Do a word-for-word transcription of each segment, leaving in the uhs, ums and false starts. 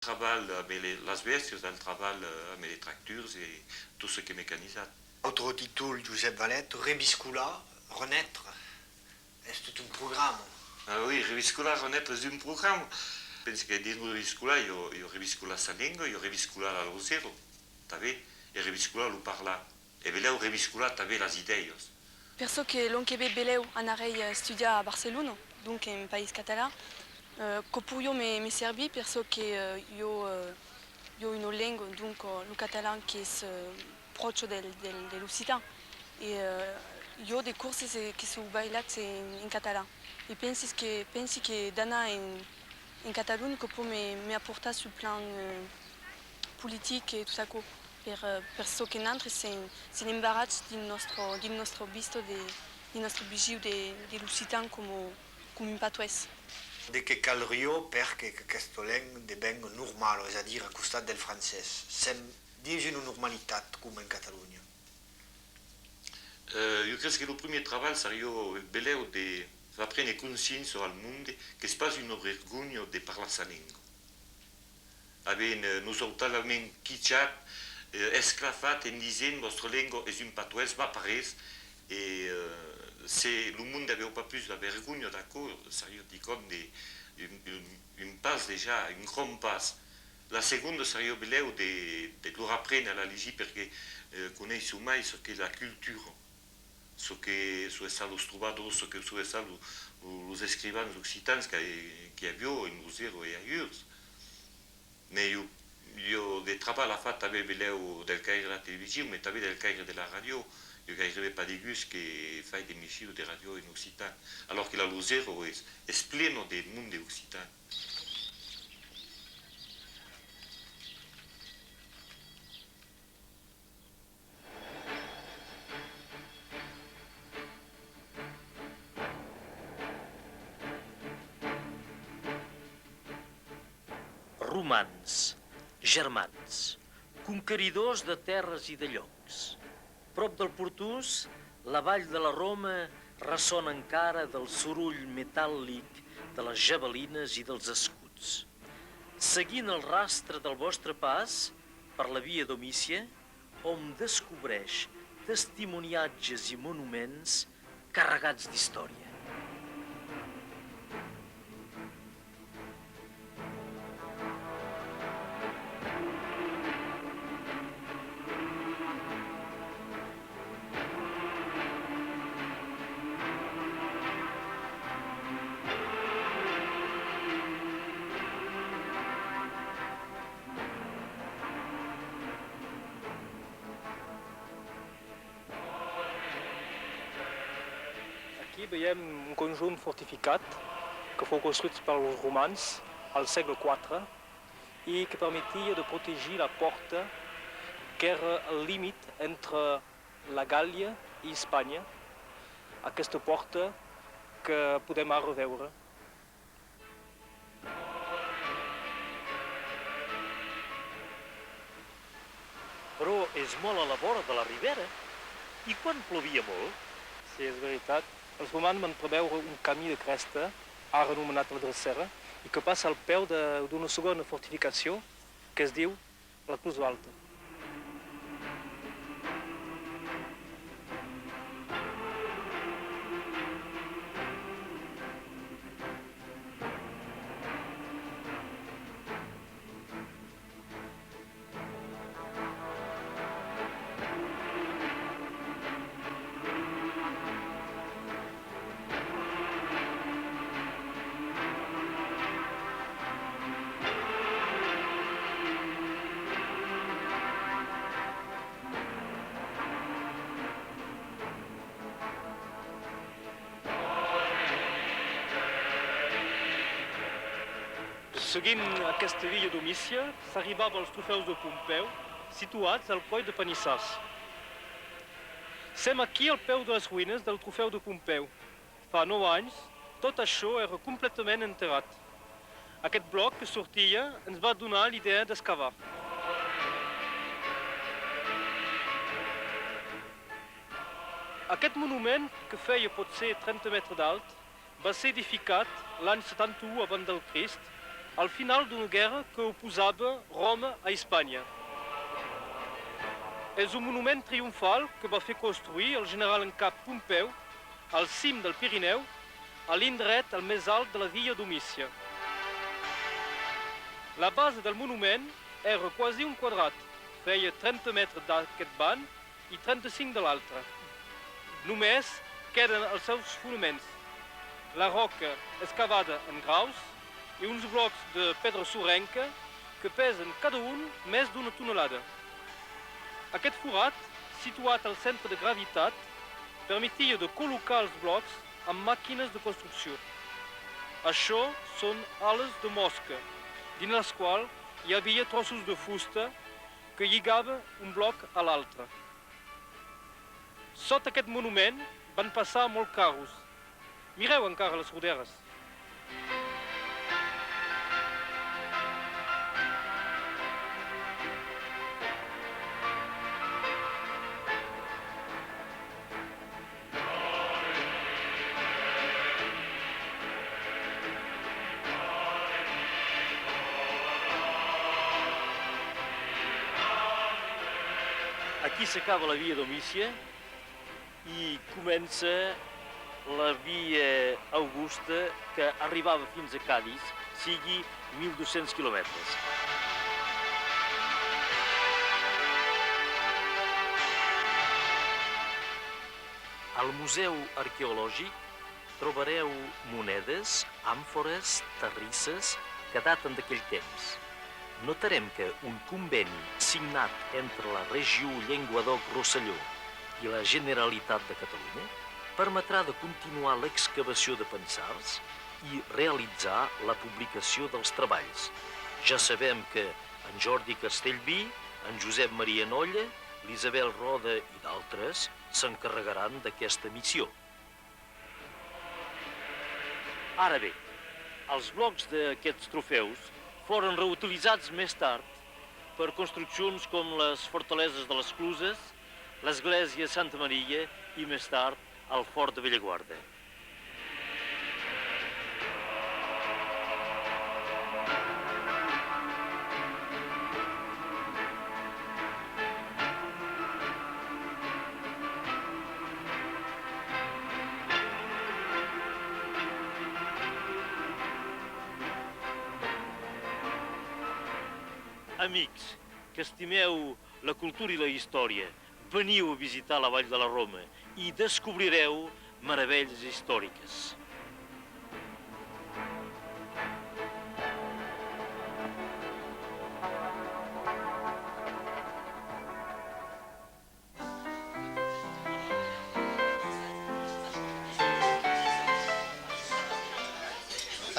Trabalh amb le, las bèstias, del trabalh, eh, amb le tractors e tot çò qu'es mecanizat. Autre títol, Josep Valette, Reviscolar, renaître. Es tot un programa. Ah oui, reviscolar, renaître es un programa. Pensi que dins lo reviscolar, i a, i a reviscolar sa lenga, i a reviscolar la losera, tanben, e reviscolar lo parlar. E belèu reviscolar tanben las idèias. Per çò que l'an que ven belèu anarèi, eh, estudiar a Barcelona, donc en país catalan, eh, quò poiriá me, me servir per çò que, eh, i a, eh, i a una lenga, donc, eh, lo catalan qu'es, eh, pròche del, del, de l'occitan. E, eh, i a de corses, eh, que son bailats en, en catalan. E pensi que, pensi que d'anar en, en Catalonha, quò pòt me, me aportar sul plan, eh, politic e tot aquò, per, eh, per çò que nantres sèm, sèm embarrats dins nòstra, dins nòstra vista de, dins nòstre vision de, de l'occitan coma, coma un patoès. De qué calriá per que, qu'aquesta lenga devenga normala, es a dire a costat del francés? Sèm dins una normalitat coma en Catalonha? Eh, jo cresi que lo primièr trabalh seriá belèu de far prene consciéncia al monde qu'es pas una vergonha de parlar sa lenga. Avèm, eh, nos an talament quichat, eh, esclafat en disent: "Vòstra lenga es un patoès, val pas res", e, eh, se lo monde aviá pas pus la vergonha d'aquò, seriá quicòm de, un, un, un pas dejà, un grand pas. La segonda seriá belèu de, de lor aprene a la legir, perque, eh, coneisson mai çò qu'es la cultura, çò que son estats los trobadors, çò que son estats lo, lo, los escrivans occitans que, que i aviá en Losera e ailleurs. Mès i a, i a de trabalh a far tanben belèu del caire de la television, mès tanben del caire de la ràdio. I a gaireben pas degús que fai d'emissions de ràdio en occitan, alòrs que la Losera es, es plena de monde occitan. Romans, germans, conqueridors de tèrras i de llocs. Prop del Portús, la vall de la Roma ressona encara del soroll metàl·lic de les javelines i dels escuts. Seguint el rastre del vostre pas per la via Domícia, hom descobreix testimoniatges i monuments carregats d'història. Aquí veiem un conjunt fortificat que fou construit per los romans al sègle quatre e que permetia de protegir la pòrta qu'èra al limit entre la Gàllia e Espanha, aquesta pòrta que podem ara veure. Però és molt a la vora de la ribera, i quan plovia molt? Sí, és veritat. Els romans van preveure un camí de cresta, ara anomenat la Drecera, i que passa al peu de, d'una segona fortificació que es diu la Clos Alta. Seguint aquesta via Domícia, s'arribava als trofeus de Pompeu, situats al còl de Panissàs. Sem aquí al peu de les ruïnes del trofeu de Pompeu. Fa nou anys, tot això era completament enterrat. Aquest bloc que sortia ens va donar l'idea d'excavar. Aquest monument, que feia potser trenta mètres d'alt, va ser edificat l'any setanta-u abans del Crist Al final d'una guèrra que oposava Roma a Espanha. Es un monument triomfal que va fer construir el general en cap Pompeu al cim del Pirineu, a l'indret el més alt de la via Domícia. La base del monument èra quasi un quadrat, feia trenta mètres d'aquest band i trenta-cinc de l'altre. Només queden els seus fonaments, la roca excavada en graus i uns blocs de pedra sorrenca que pesen cada un més d'una tonelada. Aquest forat, situat al centre de gravitat, permetia de col·locar els blocs amb màquines de construcció. Això són ales de mosca, dins les quals hi havia trossos de fusta que lligava un bloc a l'altre. Sota aquest monument van passar molts carros. Mireu encara les roderes. Aquí s'acaba la via Domícia i comença la via Augusta, que arribava fins a Cadis, sigui mil dos-cents quilomètres. Al Museu Arqueològic trobareu monedes, àmfores, terrisses que daten d'aquell temps. Notarem que un conveni signat entre la regió Llenguadoc-Rosselló i la Generalitat de Catalunya permetrà de continuar l'excavació de panissars i realitzar la publicació dels treballs. Ja sabem que en Jordi Castellví, en Josep Maria Nolla, l'Isabel Roda i d'altres s'encarregaran d'aquesta missió. Ara bé, els blocs d'aquests trofeus foren reutilitzats més tard per construccions com les fortaleses de les Cluses, l'església Santa Maria i, més tard, el fort de Bellaguarda. Amics, que estimeu la cultura i la història, veniu a visitar la Vall de la Roma i descobrireu meravelles històriques.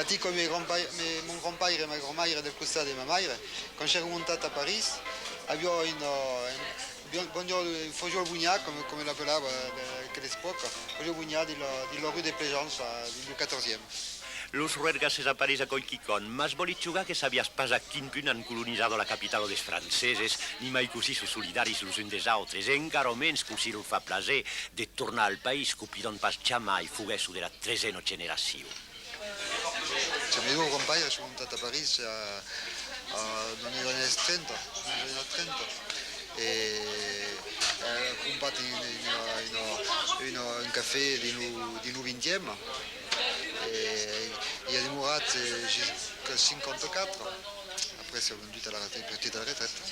Aquí, coma grand-paire, me, mon grand-paire e ma grand-maire del costat de ma maire, quand s'èra montat a París, aviá una, un, bon, bon, fasiá el bonhat, coma, coma l'apelava, eh, a aquela epòca, fasiá el bonhat dins la, dins la rue de Plaisance, dins lo quatorzième. Los ruergasses a París aquò's quicòm, mas vòli jogar que sabiás pas a quin punt an colonizada la capitala dels franceses, ni mai cossí son solidaris los uns dels autres, e encara mens cossí lor fa plaser de tornar al país qu'oblidon pas jamai foguèsson de la tresena generacion. Coma dos grand-paires son montats a París a, a, dans les années trenta, dans les années trenta. E, eh, a crompat un, un, un, un, un cafè dins lo, dins lo vingtième. E i a demorat, eh, jusqu'à cinquanta-quatre. Après, s'es vendut a la retraite, partit a la retraite.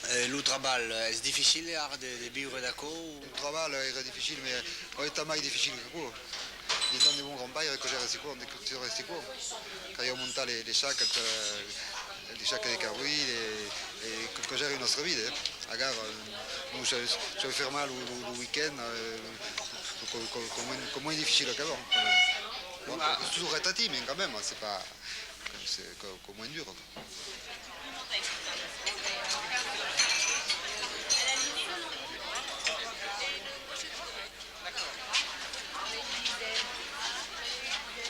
Eh, lo trabalh, es dificil ara de, de viure d'aquò? Lo trabalh èra dificil, mas es tan mai dificil qu'aquò. Dins temps de mon grand-paire, que èra sicur, que èra sicur. Caliá montar les, les sacs, eh, les sacs de carroï, e, e que, que èra nòstra vida, eh. Acara, eh, nos, eh, se fermar lo, lo, lo week-end, eh, co-, co-, coma, coma es dificil qu'avant. Bon, es toujours retratit, mas quand même, c'est pas, c'est co-, coma es dur.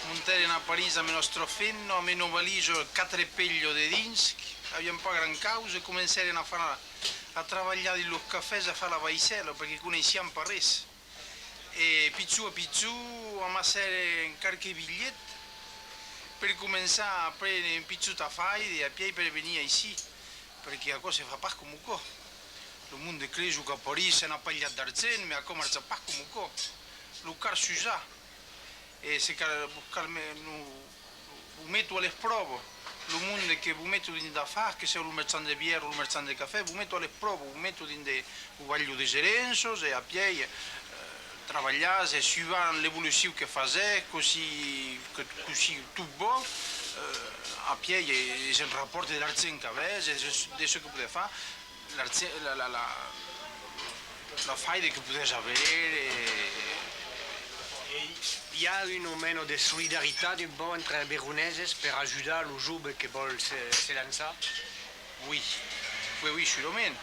Montèrem a París amb nòstra femna, amb una valisa, quatre pelhas dedins, aviam pas grand causa, e comencèrem a far, a trabalhar dins los cafès, a far la vaissèla, perque coneissiam pas res. E pichon a pichon, amassèrem qualques bilhets, Per començar a prene un pichòt afaire e apièi per venir aicí, perque aquò se fa pas coma aquò. Lo monde creson qu'a París se n'a pas d'argent, mas aquò marcha pas coma aquò. Lo cal susar. E se cal, vos cal me, no, vos meto a l'espròva. Lo monde que vos meto dins d'afars, que siá lo merchand de bièra o lo merchand de cafè, vos meto a l'espròva, vos meto dins de, vos balho de gerenças e apièi, eh, trabalhatz e suivant l'evolucion que fasètz, cossí, que, cossí tot va, eh, apièi, eh, es en rapòrt de l'argent qu'avètz e de, de çò que podètz far, l'argent, la, la, la, l'afaire que podètz aver, eh. E i a una mena de solidaritat un pauc entre aveironeses per ajudar lo jove que vòl se, se lançar? Oui, oui, oui, surament.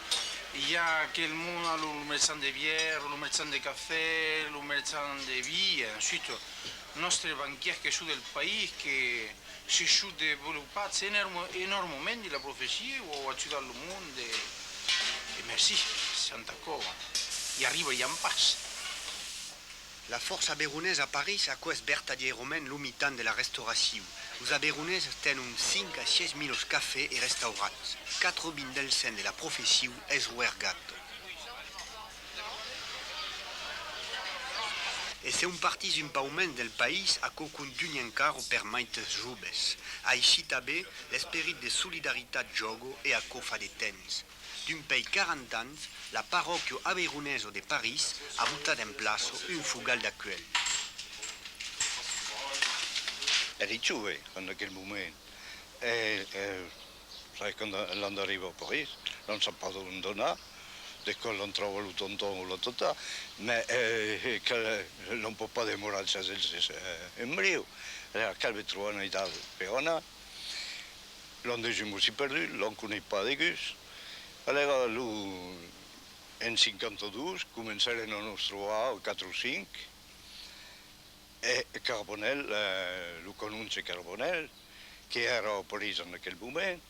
I a aquel monde, lo, lo merchand de bièra, lo merchand de cafè, lo merchand de vin, e ensuite, nòstres banquièrs que son del país, que se son desvolopats enèrmo-, enòrmament dins la profession, an ajudat lo monde, e, e mercí, sens aquò, i arribariam pas. La fòrça aveironesa a París, aquò es vertadièrament lo mitan de la restauracion. Los aveironeses tenon cinc a sièis mila cafès e restaurants. Quatre-vints del cent de la profession es roergat. E se òm partís un pauc mens del país, aquò contunha encara per maites joves. Aicí tanben, l'esperit de solidaritat jòga e aquò fa de temps. Dempuèi quaranta ans, la parròquia aveironesa de París a botat en plaça un fogal d'acuèlh. Èri jove en aquel moment. E, e, sai, quand l'an d'arribar a París, l'an sap pas ont anar, de còps l'an traubat lo tonton o la tata, mas, e, que l'an pòt pas demorar chas elses, e, un briu. Alara, calve trobar un aital per anar. L'an dejunt aussi perdut, l'an coneis pas degús. Alara, lo, en cinquanta dos, comencèrem a nos trobar quatre o cinc, e Carbonèl, e, lo canonge Carbonèl, que èra a París en aquel moment,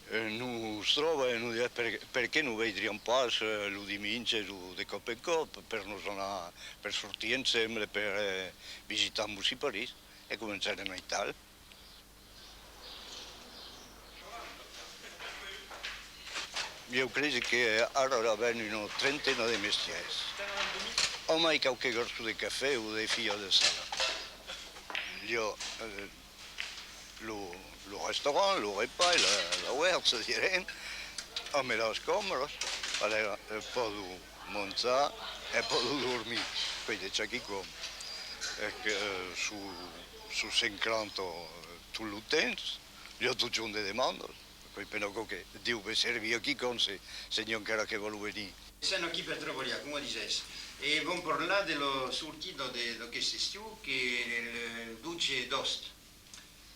e, nos tròba e nos ditz: per, perqué nos veidriam pas, e, lo dimenge o de còp en còp, per nos anar, per sortir ensemble, per, e, visitar un bocin París? E comencèrem aital. Ieu cresi que ara avèm una trentena de mestièrs. Amai qualque garçon de cafè o de filha de sala. Ieu, e, lo, lo restaurant, lo repas, la, la huerta, direm, amb las cambras, alara, e, pòdon manjar e pòdon dormir, puèi de quicòm. E que, e, son, son sens crainte, e, tot lo temps, i a totjorn de demandas. Aquò's per aquò que Dieu ve servir a quicòm, se, se n'i a encara que vòlon venir. Sèm aquí per trabalhar, coma disètz. E vam parlar de la sortida de, d'aquesta estiu, que el dotze d'agost.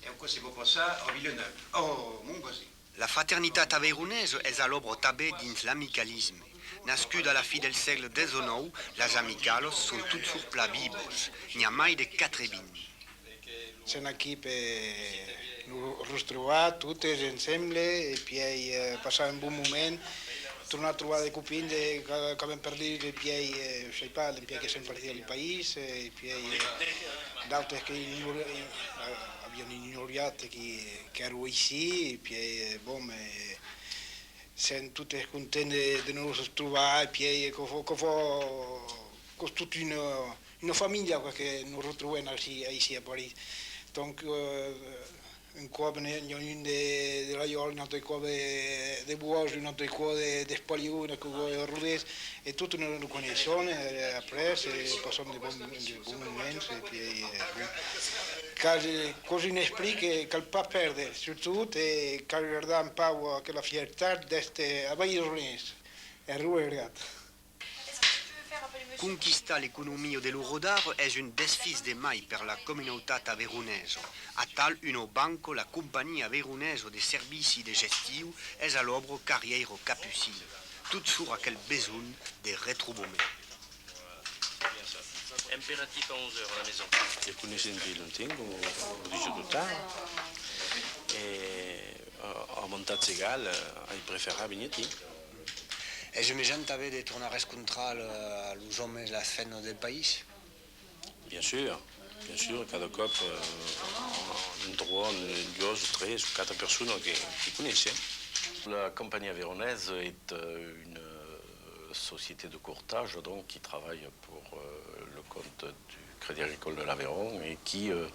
E aquò se va passar a Villeneuve, a Montbazèn. La fraternitat aveironesa es a l'òbra tanben dins l'amicalisme. Nascuda a la fin del sègle dètz-e-nòu, las amicalas son totjorn plan vivas, n'i a mai de quatre-vints. Sèm aquí per nos retrobar totes ensemble e pièi, e, passar un bon moment, tornar trobar de copins de, que, qu'avèm perdut dempièi, e, sai pas, dempièi que sèm partits del país, e pièi, e, d'autres que ignor-, e, avián ignorat que, qu'èran aicí, e pièi, e, bon, e, sèm totes contents de, de nos trobar, e pièi, e, que fa, que fa, qu'es tot una, una familha, quoi, que nos retrobem aicí, aicí a París. Donc, e, un còp n'i a un de, de Laiòl, un autre còp de, de Boas, un autre còp de, d'Espaliu, un autre còp de Rodés, e totes nos, nos coneissèm, e après, e passam de bons, de bons moments, e pièi, e, bon. Cal, qu'es un esperit que cal pas pèrdre, surtot, e cal gardar un pauc aquela fiertat d'èstre aveironés e roergat. Conquistar l'economia de lo Rodar es un desfís de mai per la comunautat aveironesa. Atal, una banca, la Companhiá Aveironesa de Servicis de Gestion, es a l'òbra, carrièira Capucina, totjorn aquel besonh de retrobament. Imperatif à onze heures à la maison. Lo coneissi dempuèi longtemps, lo, lo dijòus de tard. E, a, avantatge egal, e, ai preferat venir aquí. Es un mejan tanben de tornar rescontrar le, los òmes, las femnas del país? Bien sûr, bien sûr, cada còp, e, Trobam duas o tres o quatre personas que, que coneisson. La Compagnie Aveyronnaise est, euh, une, euh, société de courtage, donc, qui travaille pour, euh, le compte du Crédit Agricole de l'Aveyron et qui, euh,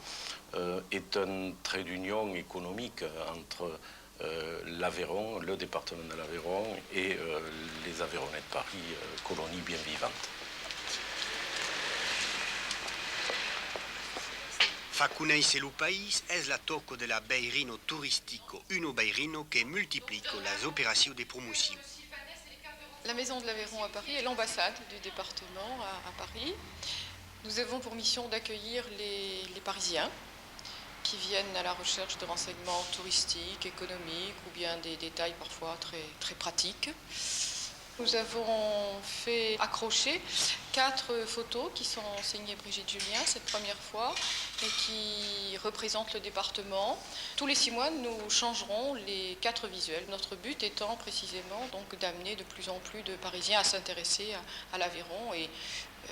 euh, est un trait d'union économique entre euh, l'Aveyron, le département de l'Aveyron et, euh, les Aveyronnais de Paris, euh, colonie bien vivante. Far conéisser lo país es la tòca de la veirina toristica, una veirina que multiplica las operacions de promocion. La Maison de l'Aveyron à Paris est l'ambassade du département à, à Paris. Nous avons pour mission d'accueillir les, les Parisiens qui viennent à la recherche de renseignements touristiques, économiques ou bien des détails parfois très, très pratiques. Nous avons fait accrocher quatre photos qui sont signées Brigitte Julien cette première fois et qui représentent le département. Tous les six mois, nous changerons les quatre visuels. Notre but étant précisément donc d'amener de plus en plus de Parisiens à s'intéresser à, à l'Aveyron et, euh,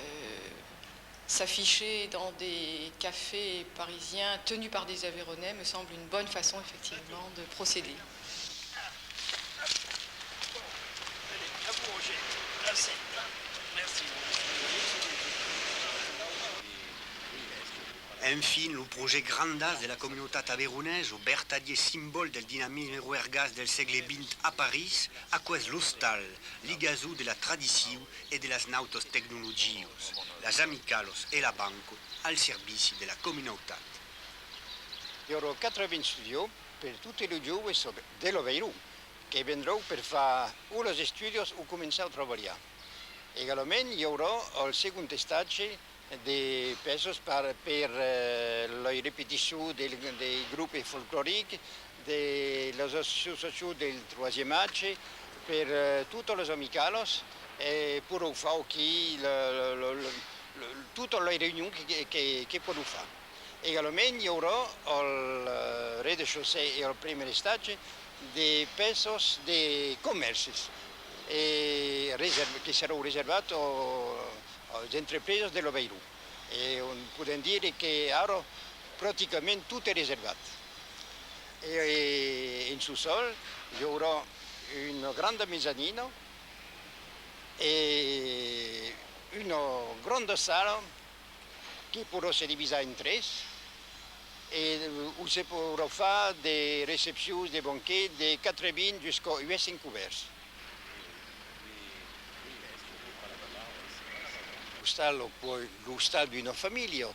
s'afficher dans des cafés parisiens tenus par des Aveyronnais me semble une bonne façon, effectivement, de procéder. Enfin, lo projècte grandàs de la comunautat aveyronesa, vertadièr simbòl del dinamisme roergàs del sègle vint a París, aquò es l'ostal, ligason de la tradicion e de las nautas tecnologias, las amicalas e la banca al servici de la comunautat. I aurà quatre-vents estudiants per totes los joves de l'Aveyron que vendràn per far o los estudis o començar a trabalhar. Egalament, i aurà al segond estatge de pèças per, per, eh, las repeticions del, del grop folcloric, de las associacions del troisième âge, per, eh, totas las amicalas, e podràn far aquí la, la, la, la, la, totas las reünions que, que, que, que podràn far. Egalament, i aurà al, eh, rez-de-chaussée e al primièr estatge de pèças de comèrcis e reserv-, que seràn reservats a, a las entrepresas de l'Aveyron. E on podèm dire que ara, practicament, tot es reservat. E, e en sosòl, i aurà una granda mezzanina e una granda sala que podrà se divisar en tres, e, eh, ont se podrà far de recepcions, de banquets, de quatre-vents jusqu'à uèch cents cobèrts. L'ostal, o puèi l'ostal d'una familha.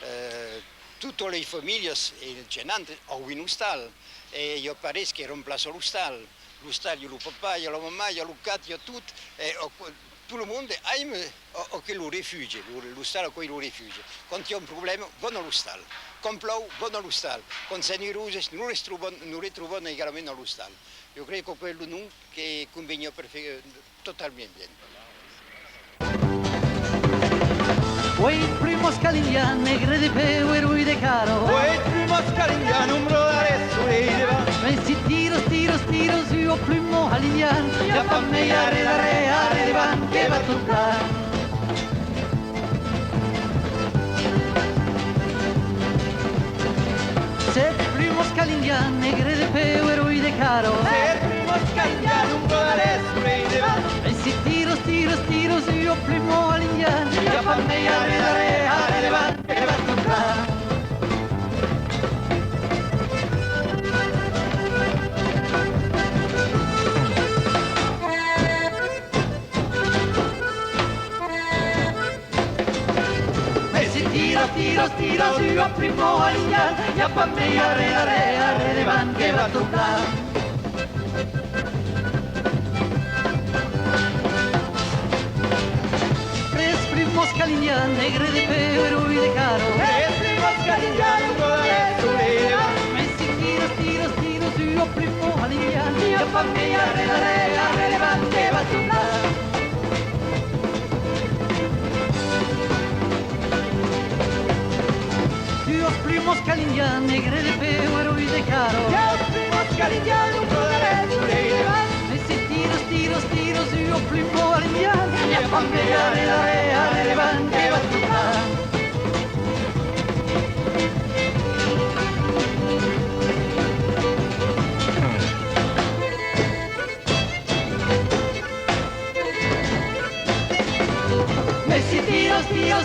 Eh, totas las familhas, e genantes, an un ostal. E i a pas res que remplaça l'ostal. L'ostal, i a lo papà, i a la mamà, i a lo cat, i a tot. E, o, tot lo monde aima aquel refugi, lo, l'ostal, aquò es lo refugi. Quand i a un problèma, van a l'ostal. Quand plòu, van a l'ostal. Quand sèm uroses, nos retrobam, nos retrobam egalament a l'ostal. Jo crec qu'aquò es lo nom que conveniá perfe-, totalment bien. Uèit plumas qu'alinhan, negre de peu e roi de cara. Uèit plumas qu'alinhan, ombra darrèr, solelh davant. Mès si tiras, tiras, tiras, ua pluma alinhan, i a pas mei arré darrèr, arré davant, que va tot plan. Sèt plumas qu'alinhan, negre de peu e roi de cara. Sèt plumas qu'alinhan, ombra darrèr, solelh davant. E si tiras, tiras, tiras, ua pluma alinhan, i a pas mei arré darrèr, arré davant, que va tot plan. E si tiras, tiras, tiras, ua pluma alinhan, i a pas mei arré darrèr, arré davant, que va tot plan. Tres plumas qu'alinhan, negre de peu e roi de cara. Tres plumas qu'alinhan, ombra darrèr, solelh davant. Mès si tiras, tiras, tiras, ua pluma alinhan, i a pas mei arré darrèr, arré davant, que va tot plan. Duas plumas qu'alinhan, negre de peu e roi de cara. Duas plumas qu'alinhan, ombra darrèr, solelh davant. Mès si tiras, tiras, tiras, ua pluma alinhan, i a pas mei arré darrèr, arré davant, que va tot plan.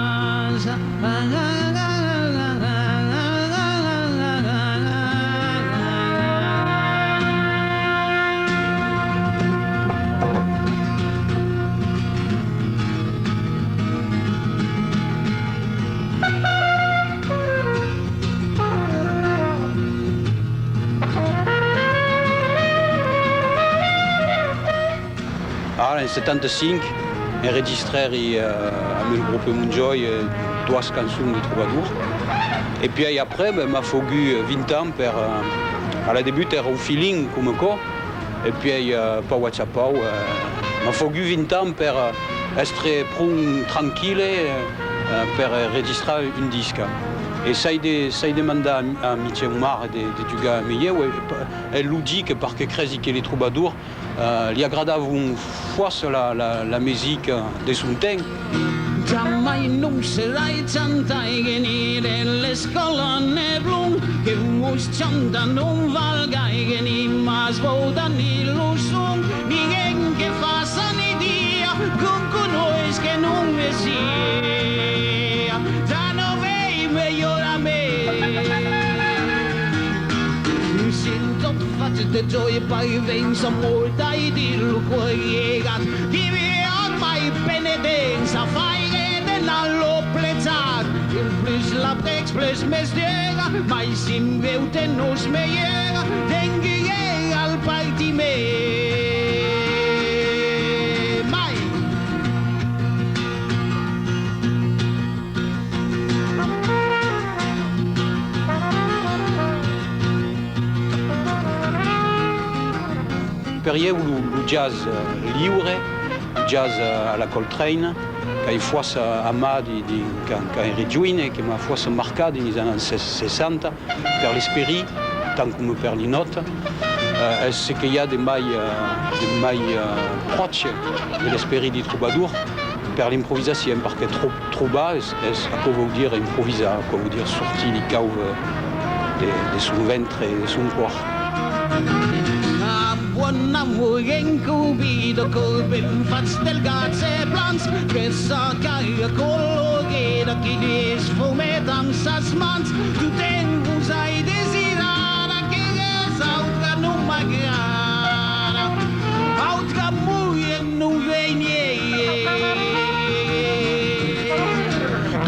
França. Ara, en setanta cinc, enregistrèri, eh, amb el grope Montjòi, eh, doas cançons de trobador. E puèi après, ben, m'a fogut, eh, vint ans per, eh, a la debut èra au feeling, coma aquò, e puèi, eh, pauc a cha pauc, eh, m'a fogut vint ans per, eh, èstre pron tranquille, eh, per, eh, registrar un disc. E s'ai de, s'ai demandat a, a Michel Marre de, de jugar amb ieu, e, e logic, perque cresi que li trobadors, eh, li agradavon fòrça la, la, la musica de son temps. Jamai non serai chantaire ni de l'escòla Neblon, que mos chanta non val gaire ni mas vòu tenir lo son, ni gent que faça ni dia, com conois que non me sia, ja non vei melhor a me. Sin tot fach de jòia, paivens amor, dai dir lo còr llegat, diviat mai penedents a faire de nalo plejat. El plus latex, plus mesdiera, mai sin veu te nos meiera, denguiera al partiment. Mai. Per ieu, lo, lo jazz, eh, liure, lo jazz, eh, a la Coltrane, qu'ai fòrça amat di, di, quand, quand èri joine, que m'a fòrça marcat dins lis annadas se-, seissanta, per l'esperit, tant coma per li nòtas, eh, es ce que i a de mai, eh, de mai, eh, pròche de l'esperit di trobador per l'improvisacion, perque tro-, trobar es, es, aquò vòu dire improvisar, aquò vòu dire sortir di quauque, de, de son ventre e de son còr. Bon amor en cobida, còr ben fach del gatge blanc, que sa cara colorida qui desfumèt amb sas mans, tot en vos ai desirat, que res autre non m'agrada, autre amor non venier.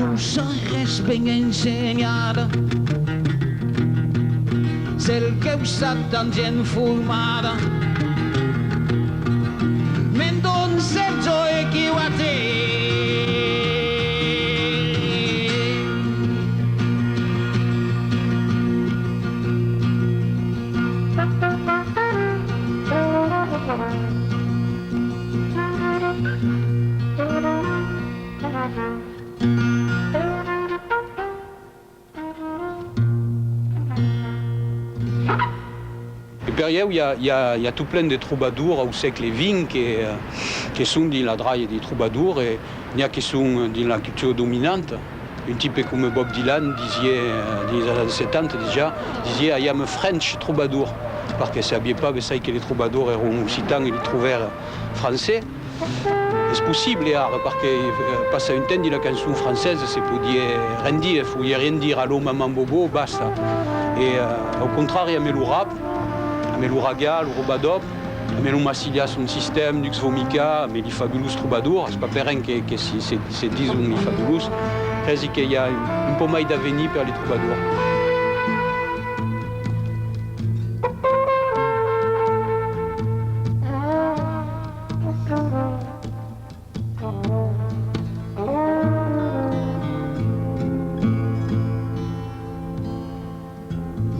Doça res ben ensenhada, cel que vos a tan gent formada, mendonça jo equiu a te. E per ieu, i a, i a, i a tot plen de trobadors au sègle vint que, eh, que son dins la dralha di trobador, e n'i a que son dins la cultura dominanta. Un tipe coma Bob Dylan disiá, eh, dins lis annadas setanta dejà, disiá: "I am a French troubadour." Perque sabiái pas bessai que les trobadors èran occitans e les trouvères francés. Es possible ara, perque, eh, passa un temps dins la cançon francesa se podiá ren dire, faliá ren dire, allô maman bobo, basta. E, eh, au contrari, amé lo rap, amé lo raga, lo rubadop, amé lo Massilia Sound System, Nux Vomica, amé les Fabulous Trobadors, es pas per ren que, que si, se, se dison les Fabulous, cresi que i a un, un pauc mai d'avenir per les trobadors.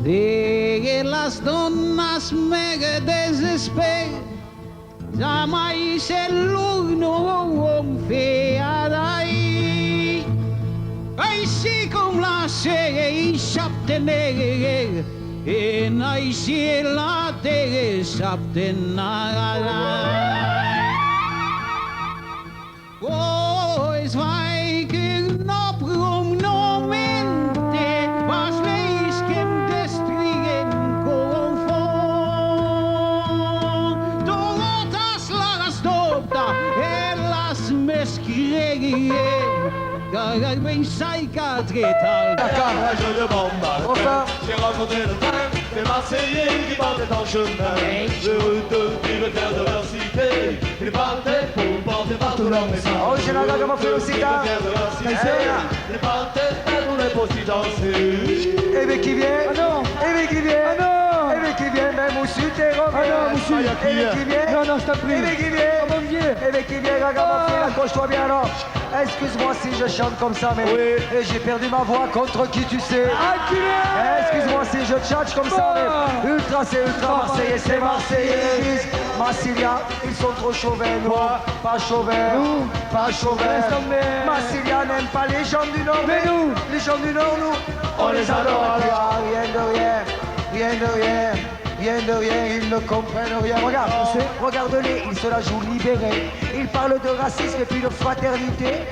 De las donas me desespèr, jamai se lor non feadai. Aicí com la sèga i chaptenèga, e naicí la tèga chaptenada. Oh, es vai que non pron non mente, pas leis que'm destriguen coma un fon. Totas las dòbta e las mescregue, car ben sai qu'a tret al. Enfin. J'ai rencontré le train des Marseillais qui partaient en chemin. Oui. Heureux de dire le cœur de leur cité. Ils partaient pour porter partout leur message. Oh, c'est la gamme, on fait aussi, hein. Ils partaient dans les postes dansés. E ben qui vient? Ah non. E ben qui vient? Ah non. E ben qui vient? Ben, monsieur, t'es revenu. Ah non, monsieur. E ben qui vient? Non, non, je t'en prie. E ben qui vient? Oh, mon Dieu. E ben qui vient? Regarde, accroche-toi bien alors. Excuse-moi si je chante comme ça, mais... Oui. Et j'ai perdu ma voix contre qui tu sais. Ah, tu l'es. Excuse-moi si je tchatche comme ça, mais... Ah. Ultra, c'est ultra, ah, marseillais, c'est marseillais. Ils disent, Massilia, ils sont trop chauvins, nous. Quoi? Pas chauvins. Nous. Pas chauvins. Laisse tomber. Massilia n'aime pas les gens du Nord. Mais nous. Les gens du Nord, nous, on les adore. Alors, rien de rien, rien de rien, rien de rien, ils ne comprennent rien. Regarde, regarde-les, ils se la jouent libérés. Ils parlent de racisme et puis de fraternité.